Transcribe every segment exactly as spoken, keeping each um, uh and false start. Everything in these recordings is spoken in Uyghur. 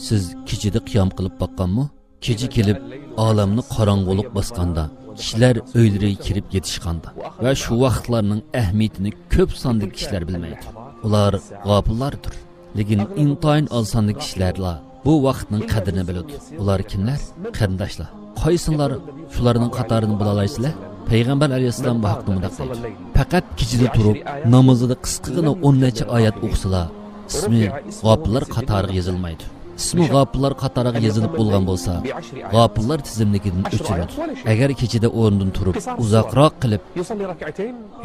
سىز كېچىدە قىيام قىلىپ باققانمۇ؟ كېچە كېلىپ، ئالەمنى قاراڭغۇلۇق باسقاندا، كىشىلەر ئۆيلىرىگە كىرىپ يېتىشقاندا ۋە شۇ ۋاقىتلارنىڭ ئەھمىيىتىنى كۆپ ساندىكى كىشىلەر بىلمەيدۇ. ئۇلار غاپىللاردۇر. لېكىن ئىنتايىن ئاز ساندىكى كىشىلەرلا بۇ ۋاقىتنىڭ قەدرىنى بىلىدۇ. ئۇلار كىملەر؟ قېرىنداشلار. قايسىلار شۇلارنىڭ قاتارىدىن بولالايسىلەر؟ پەيغەمبەر ئەلەيھىسسالام بۇ ھەقتە مۇنداق دەيدۇ: پەقەت كېچىدە تۇرۇپ، نامىزىدا قىسقىغىنا ئون نەچچە ئايەت ئوقۇسىلا، ئىسمى غاپىللار قاتارىغا يېزىلمايدۇ. ئىسمى غاپىللار قاتارىغا يېزىلىپ بولغان بولسا، غاپىللار تىزىملىكىدىن ئۆچۈرۈلىدۇ. ئەگەر كېچىدە ئورنىدىن تۇرۇپ، ئۇزاقراق قىلىپ،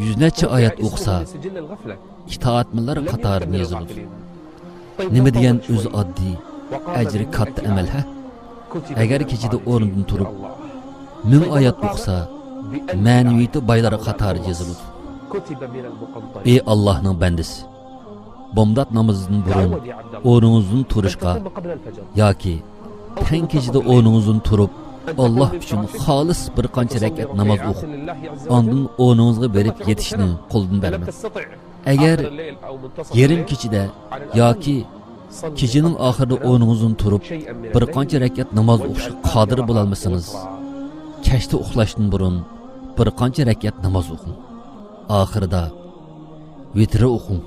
يۈز نەچچە ئايەت ئوقۇسا، ئىتائەتمەنلەر قاتارىدىن يېزىلىدۇ. نېمە دېگەن ئۆزى ئاددىي، ئەجرى كاتتا ئەمەل، ھە؟ ئەگەر كېچىدە ئورنىدىن تۇرۇپ، مىڭ ئايەت ئوقۇسا، مەنىۋىيىتى بايلار قاتارىدا يېزىلىدۇ. ئى ئاللاھنىڭ بەندىسى، بامدات نامىزىدىن بۇرۇن ئورنىڭىزدىن تۇرۇشقا ياكى تەڭ كېچىدە ئورنىڭىزدىن تۇرۇپ، ئاللاھ ئۈچۈن خالىس بىر قانچە رەكەت ناماز ئوقۇپ، ئاندىن ئورنىڭىزغا بېرىپ يېتىشنى قولدىن بەرمەڭ. ئەگەر يېرىم كېچىدە ياكى كېچىنىڭ ئاخىرىدا ئورنىڭىزدىن تۇرۇپ، بىر قانچە رەكەت ناماز ئوقۇشقا قادىر بولالمىسىڭىز، كەچتە ئۇخلاشتىن بۇرۇن بىر قانچە رەكەت ناماز ئوقۇڭ. ئاخىرىدا ۋىتىر ئوقۇڭ.